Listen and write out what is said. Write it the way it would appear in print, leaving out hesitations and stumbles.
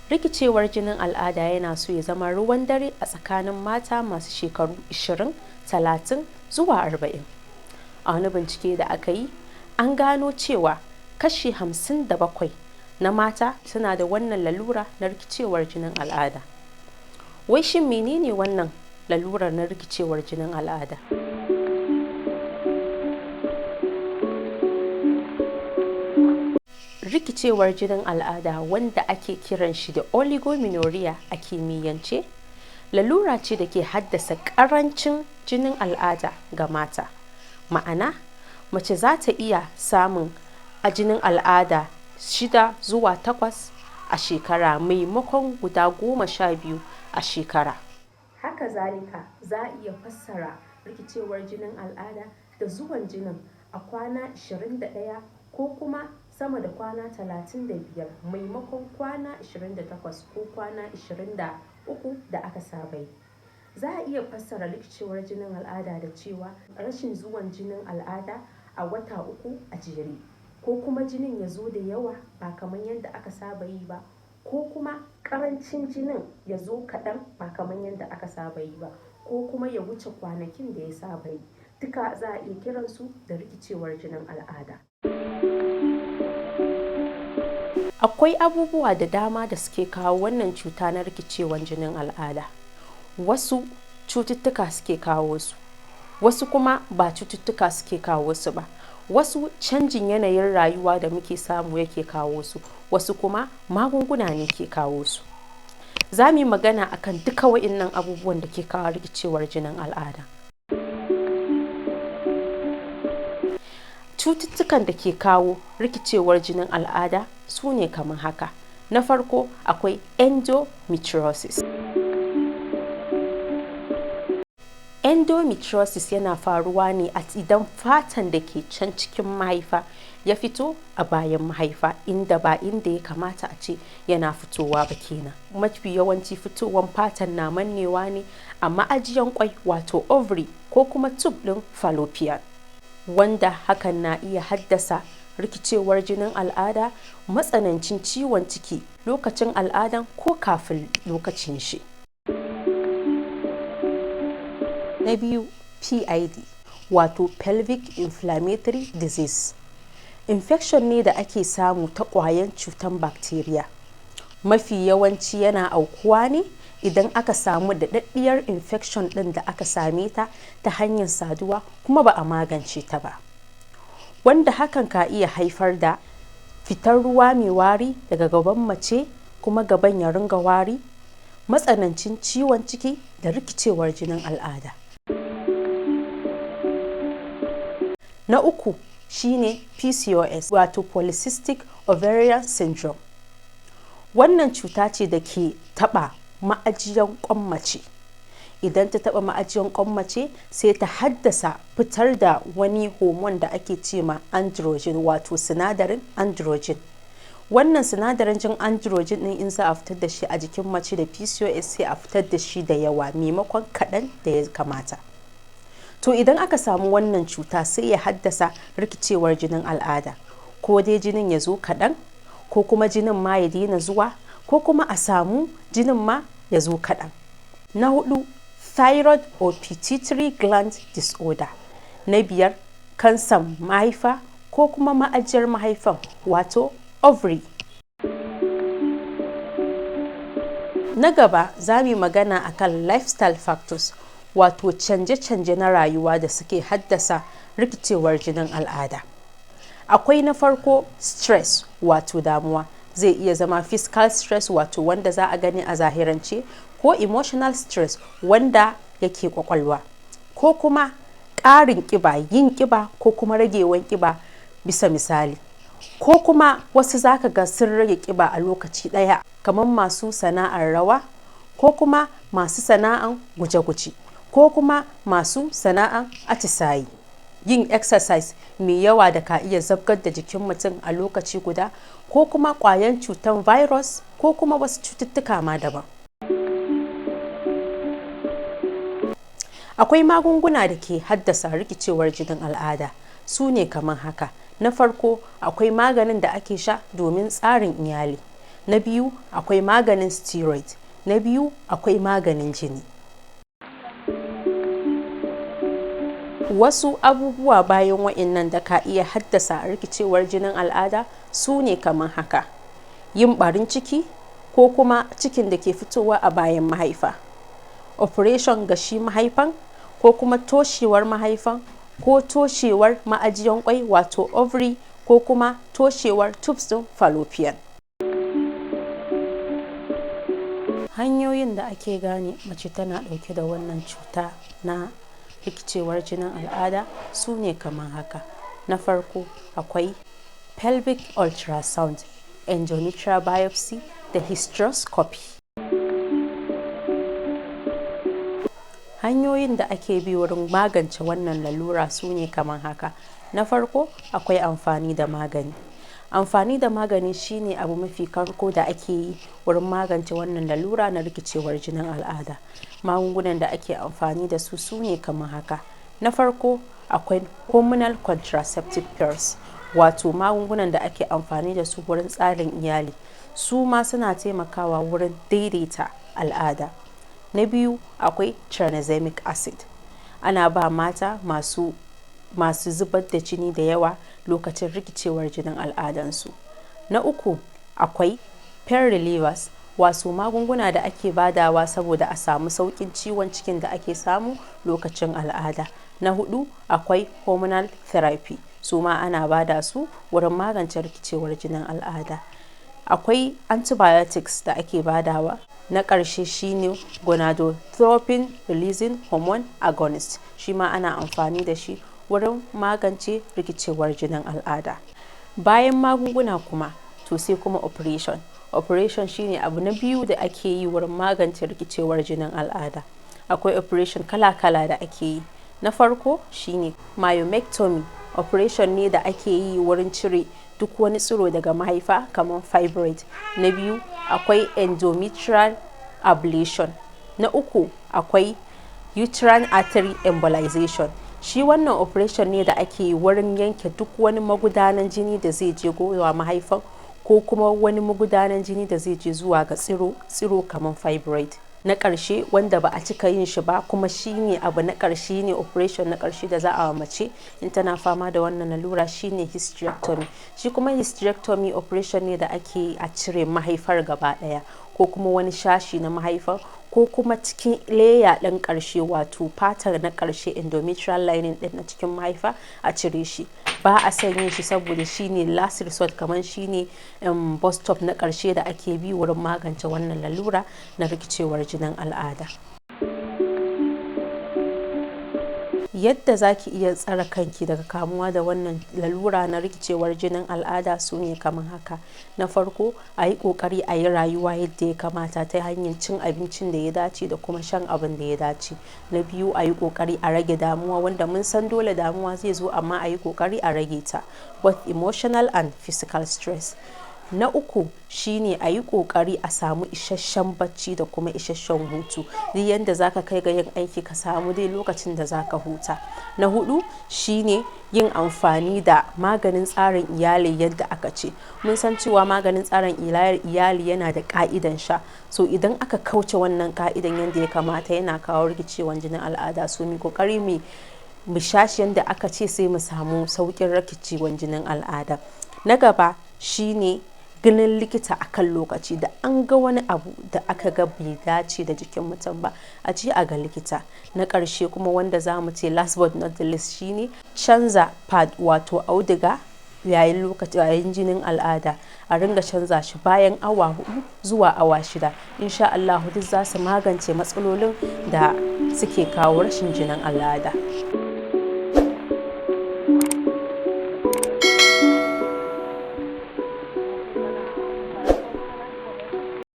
Rikicewar jinin al'ada yana so ya zama ruwan dare a tsakanin mata masu shekaru 20, 30 zuwa 40. A wani bincike da aka yi, an gano cewa kashi 57 na mata suna da wannan lalura na rikicewar jinin al'ada. Wai shin menene wannan lalurar na rikicewar jinin al'ada? Rikicewar jinin al'ada, wanda ake kiran shi da oligomenorrhea a kimiyyance, lalura ce da ke haddasa ƙarancin jinin al'ada ga mata. Ma'ana, mace za ta iya samun a jinin al'ada 6 zuwa 8 a shekara maimakon guda 12 a shekara. Haka zalika, za a iya fassara rikicewar jinin al'ada da zuwan jinin a kwana 21 ko kuma sama da kwana 35 maimakon kwana 28 ko kwana 23 da aka saba yi. Za a iya fassara rikicewar jinin al'ada da cewa rashin zuwan jinin al'ada a wata 3 a jere, ko kuma jinin ya zo da yawa ba kamar yadda aka saba yi ba, ko kuma ƙarancin jinin ya zo kaɗan ba kamar yadda aka saba yi ba, ko kuma ya wuce kwanakin da ya saba yi. Duka za a iya kiransu da rikicewar jinin al'ada. Akwai abubuwa da dama da suke kawo wannan cuta na rikicewar jinin al'ada. Wasu cututtuka suke kawo su, wasu kuma ba cututtuka suke kawo su ba. Wasu canjin yanayin rayuwa da muke samu yake kawo su, wasu kuma magunguna ne ke kawo su. Za mu yi magana akan duka wa'innan abubuwan da ke kawo rikicewar jinin al'ada. Cututtukan da ke kawo rikicewar jinin al'ada su ne kamar haka. Na farko, akwai endometriosis. Endometriosis yana faruwa ne a idan fatan da ke can cikin mahaifa ya fito a bayan mahaifa, inda ba inda ya kamata a ce yana fitowa ba kenan. Mafi yawanci fitowan fatan na mannewa ne a ma'ajiyan kwai, wato ovary, ko kuma tube ɗin fallopian, wanda hakan na iya haddasa rikicewar jinin al'ada, matsanancin ciwon ciki lokacin al'adan ko kafin lokacin shi. Na biyu, PID, wato pelvic inflammatory disease. Infection ne da ake samu ta ƙwayan cutan bacteria. Mafi yawanci yana aukuwa ne idan aka samu daɗaɗɗiyar infection ɗin da aka same ta ta hanyar saduwa kuma ba a magance ta ba. Wanda hakan ka iya haifar da fitar ruwa mai wari daga gaban mace, kuma gaban ya ringa wari, matsanancin ciwon ciki da rikicewar jinin al'ada. Na uku shine PCOS, wato polycystic ovarian syndrome. Wannan cuta ce da ke taɓa ma'ajiyan ƙwan mace. Idan ta taɓa ma'ajiyan ƙwan mace, sai ta haddasa fitar da wani hormone da ake ce ma androgen, wato sinadarin androgen. Wannan sinadarin jin androgen ɗin, in za a fitar da shi a jikin mace da PCOS, sai a fitar da shi da yawa maimakon kaɗan da ya kamata. To idan aka samu wannan cuta, sai ya haddasa rikicewar jinin al'ada, ko dai jinin ya zo kaɗan, ko kuma jinin ma ya daina zuwa, ko kuma a samu jinin ma ya zo kaɗan. Na hudu, thyroid or pituitary gland disorder. Na biyar, kansan mahaifa ko kuma ma'ajiyar mahaifan, wato ovary. Na gaba, za mu yi magana akan lifestyle factors, wato canje-canje na rayuwa da suke haddasa rikicewar jinin al'ada. Akwai na farko, stress, wato damuwa. Zai iya zama physical stress, wato wanda za a gani a zahirance, ko emotional stress wanda yake kwakwalwa, ko kuma ƙarin ƙiba, yin ƙiba ko kuma ragewan ƙiba bisa misali. Ko kuma wasu zaka ga sun rage ƙiba a lokaci ɗaya, kamar masu sana'ar rawa, ko kuma masu sana'an guje-guje, ko kuma masu sana'an atisayi. Yin exercise mai yawa da ka iya zabgar da jikin mutum a lokaci guda, ko kuma ƙwayan cutan virus, ko kuma wasu cututtuka ma daban. Akwai magunguna da ke haddasa rikicewar jinin al'ada, su ne kamar haka. Na farko, akwai maganin da ake sha domin tsarin iyali. Na biyu, akwai maganin steroid. Na biyu, akwai maganin jini. Wasu abubuwa bayan wa'innan da ka iya haddasa rikicewar jinin al'ada su ne kamar haka: yin ɓarin ciki ko kuma cikin da ke fitowa a bayan mahaifa, operation ga shi mahaifan ko kuma toshewar mahaifan ko toshewar ma'ajiyan kwai wato ovary ko kuma toshewar tubes ɗin fallopian. Hanyoyin da ake gane mace tana ɗauke da wannan cuta na rikicewar jinin al'ada su ne kamar haka: na farko, akwai pelvic ultrasound, endometrial biopsy da hysteroscopy. Hanyoyin da ake bi wurin magance wannan lalura su ne kamar haka: na farko, akwai amfani da magani. Amfani da magani shine abu mafi karko da ake yi wurin magance wannan lalura na rikicewar jinin al'ada. Magungunan da ake amfani da su su ne kamar haka: na farko, akwai hormonal contraceptive pills, wato magungunan da ake amfani da su wurin tsarin iyali, su ma suna taimakawa wurin daidaita al'ada. Na biyu, akwai tranexamic acid, ana ba mata masu zubar da jini da yawa lokacin rikicewar jinin al'adansu. Na uku, akwai pain relievers, wato magunguna da ake badawa saboda a samu sauƙin ciwon cikin da ake samu lokacin al'ada. Na hudu, akwai hormonal therapy, su ma ana bada su wurin magance rikicewar jinin al'ada. Akwai antibiotics da ake badawa. Na ƙarshe shine gonadotropin releasing hormone agonist, shi ma ana amfani da shi wurin magance rikicewar jinin al'ada. Bayan magunguna kuma, to sai kuma operation. Operation shine abu na biyu da ake yi wurin magance rikicewar jinin al'ada. Akwai operation kala-kala da ake yi. Na farko shine myomectomy, operation ne da ake yi wurin cire duk wani tsiro daga mahaifa kamar fibroid. Na biyu, akwai endometrial ablation. Na uku, akwai uterine artery embolization. Shi wannan operation ne da ake yi wurin yanke duk wani magudanan jini da zai je gowa mahaifan ko kuma wani magudanan jini da zai je zuwa ga tsiro kamar fibroid. Na ƙarshe, wanda ba a cika yin shi ba kuma shine abu na ƙarshe, ne operation na ƙarshe da za a wa mace in tana fama da wannan lalura, shine hysterectomy. Shi kuma hysterectomy operation ne da ake yi a cire mahaifar gaba ɗaya ko kuma wani shashi na mahaifar ko kuma cikin layer ɗin ƙarshe, wato fatar na ƙarshe, endometrial lining ɗin na cikin mahaifa, a cire shi. Ba a son yin shi saboda shine last resort, kamar shine bus stop na ƙarshe da ake bi wurin magance wannan lalura na rikicewar jinin al'ada. Yadda za ki iya tsare kanki daga kamuwa da wannan lalura na rikicewar jinin al'ada su ne kamar haka: na farko, a yi ƙoƙari a yi rayuwa yadda ya kamata ta hanyar cin abincin da ya dace da kuma shan abin da ya dace. Na biyu, a yi ƙoƙari a rage damuwa, wanda mun san dole damuwa zai zo, amma a yi ƙoƙari a rage ta, both emotional and physical stress. Na uku shine a yi ƙoƙari a samu isasshen bacci da kuma isasshen hutu. Duk yanda za ka kai ga yin aiki, ka samu dai lokacin da za ka huta. Na hudu shine yin amfani da maganin tsarin iyali yadda aka ce. Mun san cewa maganin tsarin iyali yana da ƙa'idan sha. So idan aka kauce wannan ƙa'idan yadda ya kamata, yana kawo rikicewan jinin al'ada. So mu ƙoƙari mu sha shi yadda aka ce, sai mu samu sauƙin rikicewan jinin al'ada. Na gaba shine ganin likita a kan lokaci. Da an ga wani abu da aka ga bai dace da jikin mutum ba, a je a ga likita. Na ƙarshe kuma, wanda za mu ce last but not the least, shine canza pad, wato auduga, yayin lokaci yayin jinin al'ada. A ringa canza shi bayan awa 4 zuwa awa 6. Insha Allah duk za su magance matsalolin da suke kawo rashin jinin al'ada.